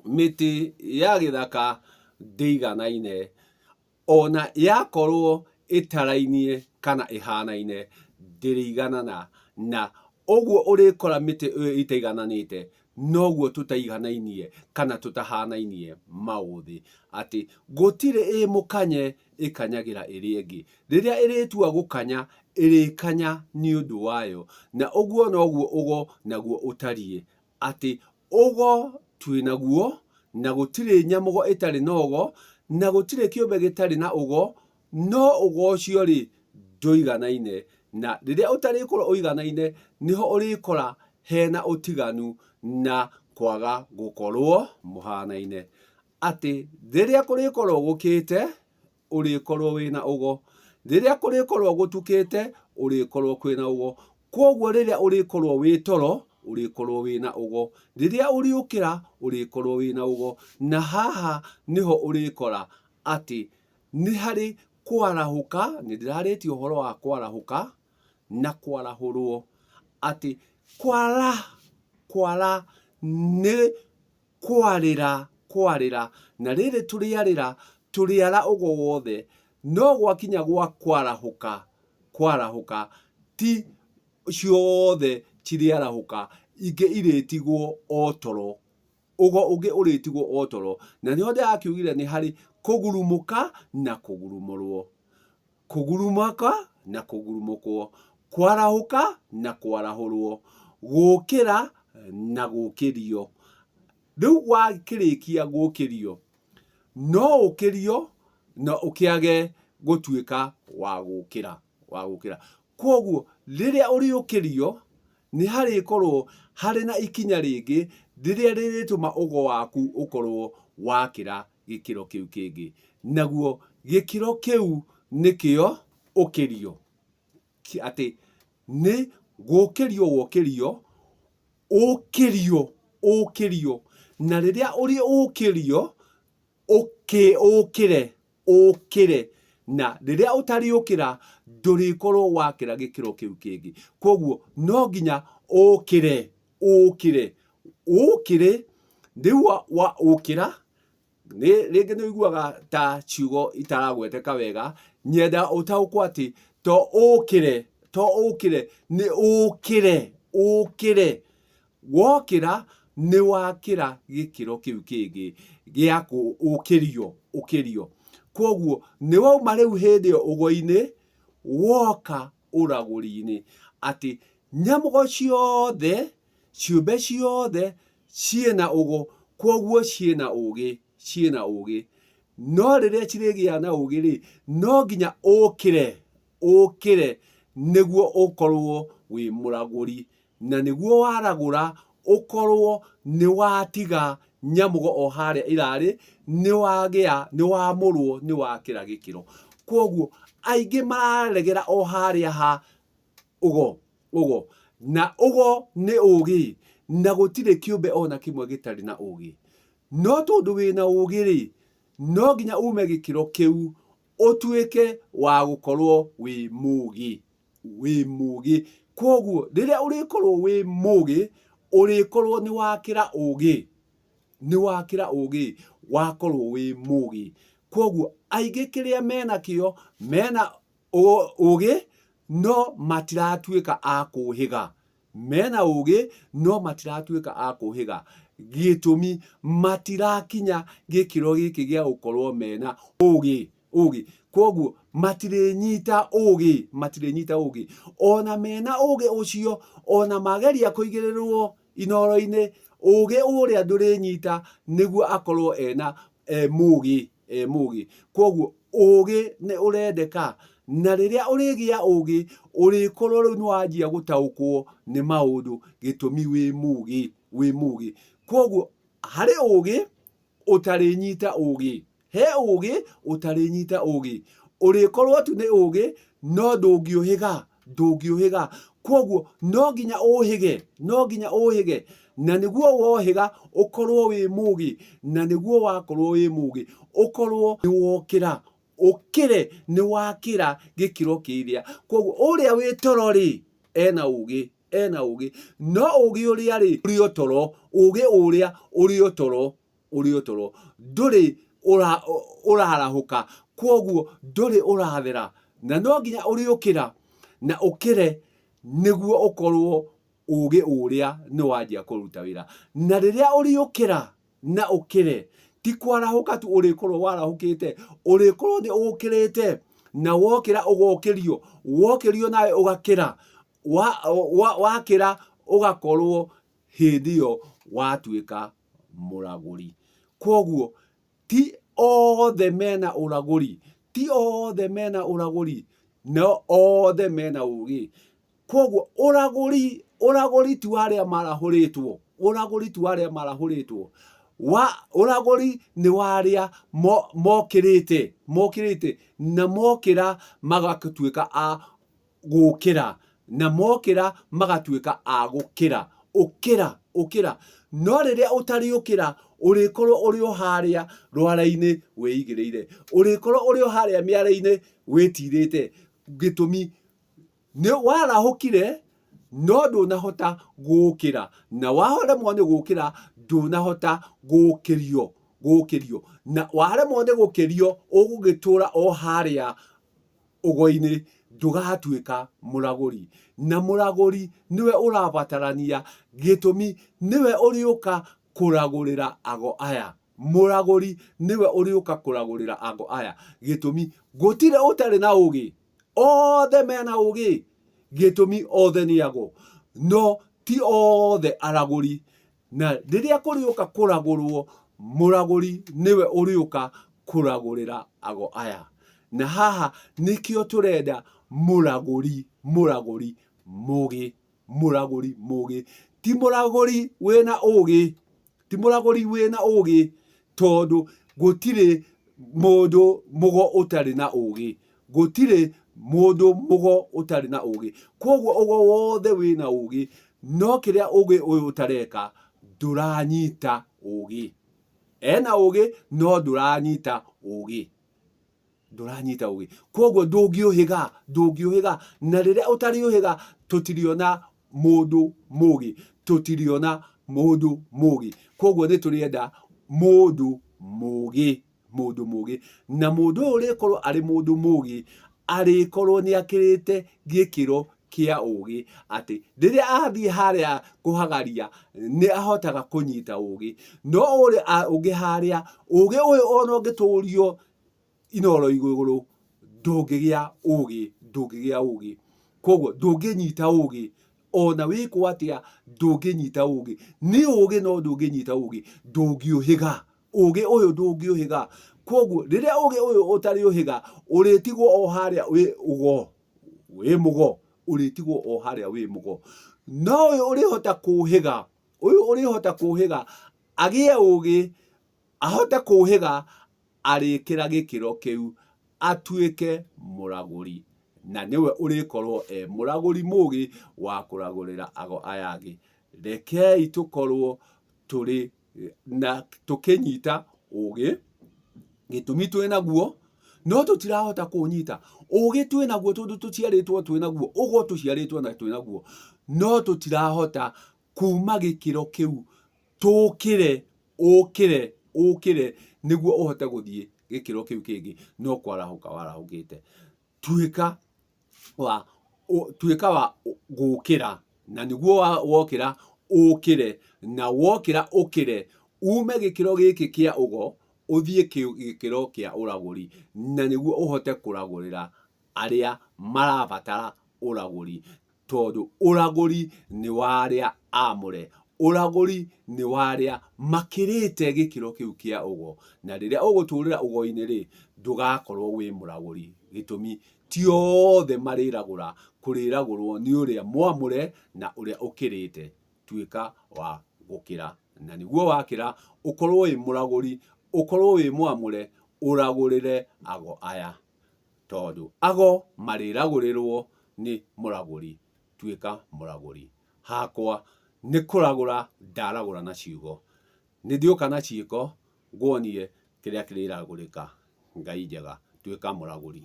Mĩtĩ ya gĩthaka ndĩiganaine, ona yakorwo ĩtarainie kana ĩhanaine ndĩrĩiganana, na ũguo ũrĩkora mĩtĩ ĩyo ĩtaigananĩte noguo tũtaiganainie kana tũtahanainie maũthĩ, atĩ gũtirĩ ĩ mũkanye ĩkanyagĩra ĩrĩa ĩngĩ. Rĩrĩa ĩrĩtua gũkanya, ĩrĩkanya nĩũndũ wayo, na ũguo noguo ũgo naguo ũtariĩ, atĩ ũgo twĩ naguo, na gũtirĩ nyamũgo ĩtarĩ na ũgo, na gũtirĩ kĩũmbe gĩtarĩ na ũgo, no ũgo ũcio-rĩ, ndũiganaine. Na rĩrĩa ũtarĩkorwo ũiganaine, nĩho ũrĩkora hena ũtiganu na kwaga gũkorwo mũhanaine. Atĩ rĩrĩa kũrĩkorwo gũkĩte, ũrĩkorwo wĩna ũgo. Rĩrĩa kũrĩkorwo gũtukĩte, ũrĩkorwo kwĩna ũgo. Kwoguo rĩrĩa ũrĩkorwo wĩ toro, ũrĩkorwo wĩna ũgo. Rĩrĩa ũrĩũkĩra, ũrĩkorwo wĩna ũgo. Na haha nĩho ũrĩkora atĩ nĩ harĩ kwarahũka, nĩ ndĩrarĩtie ũhoro wa kwarahũka na kwarahũrwo. Atĩ kwara, kwara nĩ kwarĩra, kwarĩra, na rĩrĩ tũrĩarĩra, tũrĩara ũgo wothe, no gwakinya gwa kwarahũka, kwarahũka, ti ciothe cirĩarahũka, ingĩ irĩtigwo o toro, ũgo ũngĩ ũrĩtigwo o toro. Na nĩho ndĩrakiugire nĩ harĩ kũgurumũka na kũgurumũrwo. Kũgurumũka na kũgurumũkwo, kwarahũka na kwarahũrwo, gũũkĩra na gũũkĩrio. Rĩu wakĩrĩkia gũũkĩrio, no ũkĩrio na ũkĩage gũtuĩka wa gũũkĩra, wa gũũkĩra. Kwoguo rĩrĩa ũrĩũkĩrio, nĩ harĩkorwo harĩ na ikinya rĩngĩ rĩrĩa rĩrĩtũma ũgo waku ũkorwo wakĩra gĩkĩro kĩu kĩngĩ. Naguo gĩkĩro kĩu nĩkĩo ũkĩrio. Atĩ nĩ gũkĩrio wokĩrio, ũkĩrio, ũkĩrio. Na rĩrĩa ũrĩũkĩrio, ũkĩ, ũkĩre, ũkĩre. Na rĩrĩa ũtarĩũkĩra, ndũrĩkorwo wakĩra gĩkĩro kĩu kĩngĩ. Kwoguo no nginya ũkĩre, ũkĩre. Ũkĩre, rĩu wa ũkĩra, nĩ rĩngĩ nĩ ũiguaga ta ciugo itaragweteka wega, nyenda ũtaũkwo atĩ to ũkĩre, to ũkĩre, nĩ ũkĩre, ũkĩre. Wokĩra nĩ wakĩra gĩkĩro kĩu kĩngĩ gĩa ũkĩrio, ũkĩrio. Kwoguo nĩ wauma rĩu hĩndĩ ĩyo ũgo-inĩ, woka ũragũri-inĩ. Atĩ nyamũgo ciothe, ciũmbe ciothe ciĩna ũgo, kwoguo ciĩna ũgĩ, ciĩna ũgĩ. No rĩrĩa cirĩgĩa na ũgĩ rĩ, no nginya ũkĩre, ũkĩre nĩguo ũkorwo wĩ mũragũri. Na nĩguo waragũra ũkorwo nĩ watiga nyamũgo o harĩa ĩrarĩ, nĩ wagĩa, nĩ wamũrwo, nĩ wakĩra gĩkĩro. Kwoguo aingĩ mararegera o harĩa ha ũgo, ũgo. Na ũgo nĩ ũgĩ, na gũtirĩ kĩũmbe ona kĩmwe gĩtarĩ na ũgĩ. No tondũ wĩna ũgĩ rĩ, no nginya ume gĩkĩro kĩu ũtuĩke wa gũkorwo wĩ mũgĩ. Wĩ mũgĩ. Kwoguo rĩrĩa ũrĩkorwo wĩ mũgĩ, ũrĩkorwo nĩ wakĩra ũgĩ. Nĩ wakĩra ũgĩ, wakorwo wĩ mũgĩ. Kwoguo aingĩ kĩrĩa menakĩo, mena ũgĩ no matiratuĩka a kũhĩga. Mena ũgĩ no matiratuĩka a kũhĩga. Gĩtũmi matirakinya gĩkĩro gĩkĩ gĩa gũkorwo mena ũgĩ, ũgĩ. Kwoguo matirĩnyita ũgĩ, matirĩnyita ũgĩ. Ona mena ũgĩ ũcio, ona mageria kũigĩrĩrwo inoro-inĩ, ũgĩ ũrĩa ndũrĩnyita nĩguo akorwo ena e mũgĩ, e mũgĩ. Kwoguo ũgĩ nĩ ũrendeka, na rĩrĩa ũrĩgĩa ũgĩ, ũrĩkorwo rĩu nĩ wanjia gũtaũkwo nĩ maũndũ gĩtũmi wĩ mũgĩ, wĩ mũgĩ. Kwoguo harĩ ũgĩ ũtarĩnyita ũgĩ, he ũgĩ ũtarĩnyita ũgĩ. Ũrĩkorwo tu nĩ ũgĩ no ndũngĩũhĩga, ndũngĩũhĩga. Kwoguo no nginya ũhĩge, no nginya ũhĩge. Na nĩguo wohĩga ũkorwo wĩ mũgĩ, na nĩguo wakorwo wĩ mũgĩ ũkorwo nĩ wokĩra, ũkĩre nĩ wakĩra gĩkĩro kĩrĩa. Kwoguo ũrĩa wĩ toro rĩ, ena ũgĩ, ena ũgĩ. No ũgĩ ũrĩa rĩ, ũrĩ o toro, ũgĩ ũrĩa ũrĩ o toro. ũrĩ o toro, ndũrĩ ũrarahũka, kwoguo ndũrĩ ũrathera, na no nginya ũrĩũkĩra na ũkĩre nĩguo ũkorwo ũgĩ ũrĩa nĩ wanjia kũruta wĩra. Na rĩrĩa ũrĩũkĩra na ũkĩre, ti kwarahũka tu ũrĩkorwo warahũkĩte, ũrĩkorwo nĩ ũkĩrĩte, na wokĩra ũgokĩrio, wokĩrio nawe ũgakĩra, wakĩra ũgakorwo hĩndĩ ĩyo watuĩka mũragũri. Kwoguo ti othe mena ũragũri, ti othe mena ũragũri, no othe mena ũgĩ. Kwoguo ũragũri, ũragũri ti wa arĩa marahũrĩtwo, ũragũri ti wa arĩa marahũrĩtwo, wa ũragũri nĩ wa arĩa mokĩrĩte, mokĩrĩte na mokĩra magatuĩka a gũkĩra, na mokĩra magatuĩka a gũkĩra. Ũkĩra, ũkĩra. No rĩrĩa ũtarĩũkĩra, ũrĩkorwo ũrĩ o harĩa rwara-inĩ wĩigĩrĩire, ũrĩkorwo ũrĩ o harĩa mĩara-inĩ wĩtirĩte. Gĩtũmi Nĩ warahũkire no ndũnahota gũkĩra, na waremwo nĩ gũkĩra ndũnahota gũkĩrio, gũkĩrio, na waremwo nĩ gũkĩrio ũgũgĩtũra o harĩa ũgo-inĩ ndũgatuĩka mũragũri. Na mũragũri nĩwe ũrabatarania, gĩtũmi nĩwe ũrĩũka kũragũrĩra ago aya. Mũragũri nĩwe ũrĩũka kũragũrĩra ago aya, gĩtũmi gũtirĩ ũtarĩ na ũgĩ. Othe mena ũgĩ, gĩtũmi othe nĩ ago, no ti othe aragũri. Na rĩrĩa kũrĩũka kũragũrwo, mũragũri nĩwe ũrĩũka kũragũrĩra ago aya. Na haha nĩkĩo tũrenda mũragũri, mũragũri mũgĩ, mũragũri mũgĩ. Ti mũragũri wĩna ũgĩ, ti mũragũri wĩna ũgĩ, tondũ gũtirĩ mũndũ mũgo ũtarĩ na ũgĩ, gũtirĩ mũndũ mũgo ũtarĩ na ũgĩ. Koguo ũgo wothe wĩna ũgĩ, no kĩrĩa ũgĩ ũyũ ũtareka, ndũranyita ũgĩ. Ena ũgĩ no ndũranyita ũgĩ. Ndũranyita ũgĩ. Koguo ndũngĩũhĩga, ndũngĩũhĩga. Na rĩrĩa ũtarĩũhĩga, tũtirĩona mũndũ mũgĩ, tũtirĩona mũndũ mũgĩ. Koguo nĩ tũrĩenda mũndũ mũgĩ, mũndũ mũgĩ. Na mũndũ ũyũ ũrĩkorwo arĩ mũndũ mũgĩ, arĩkorwo nĩ akĩrĩte gĩkĩro kĩa ũgĩ, atĩ rĩrĩa athiĩ harĩa kũhagaria nĩ ahotaga kũnyita ũgĩ. No ũrĩa ũngĩ harĩa, ũgĩ ũyũ ona ũngĩtũrio inoro igũrũ, ndũngĩgĩa ũgĩ, ndũngĩgĩa ũgĩ. Koguo ndũngĩnyita ũgĩ, ona wĩkwo atĩa ndũngĩnyita ũgĩ. Nĩ ũgĩ no ndũngĩnyita ũgĩ, ndũngĩũhĩga. Ũgĩ ũyũ ndũngĩũhĩga. Koguo rĩrĩa ũgĩ ũyũ ũtarĩũhĩga, ũrĩtigwo o harĩa wĩ ũgo, wĩ mũgo, ũrĩtigwo o harĩa wĩ mũgo. No ũyũ ũrĩhota kũũhĩga, ũyũ ũrĩhota kũũhĩga, agĩe ũgĩ, ahote kũũhĩga, arĩkĩra gĩkĩro kĩu atuĩke mũragũri, na nĩwe ũrĩkorwo e mũragũri mũgĩ wa kũragũrĩra ago aya angĩ. Rekei tũkorwo tũrĩ na tũkĩnyita ũgĩ, gĩtũmi twĩ naguo, no tũtirahota kũũnyita. Ũgĩ twĩ naguo tondũ tũciarĩtwo twĩ naguo, ũgo tũciarĩtwo na twĩ naguo, no tũtirahota kuma gĩkĩro kĩu tũkĩre, ũkĩre, ũkĩre nĩguo ũhote gũthiĩ gĩkĩro kĩu kĩngĩ, no kwarahũka warahũkĩte. Tuĩka wa, tuĩka wa gũkĩra, na nĩguo wokĩra ũkĩre, na wokĩra ũkĩre, ume gĩkĩro gĩkĩ kĩa ũgo, ũthiĩ gĩkĩro kĩa ũragũri, na nĩguo ũhote kũragũrĩra arĩa marabatara ũragũri, tondũ ũragũri nĩ wa arĩa amũre, ũragũri nĩ wa arĩa makĩrĩte gĩkĩro kĩu kĩa ũgo, na rĩrĩa ũgũtũrĩra ũgo-inĩ rĩ, ndũgakorwo wĩ mũragũri, gĩtũmi ti othe marĩragũra, kũrĩragũrwo nĩ ũrĩa mwamũre na ũrĩa ũkĩrĩte. Tuĩka wa gũkĩra, na nĩguo wakĩra ũkorwo wĩ mũragũri, ũkorwo wĩ mwamũre, ũragũrĩre ago aya. Tondũ ago marĩragũrĩrwo nĩ mũragũri, tuĩka mũragũri. Hakwa nĩ kũragũra ndaragũra na ciugo. Nĩ ndĩũka na ciĩko nguonie kĩrĩa kĩrĩragũrĩka. Ngai njega, tuĩka mũragũri.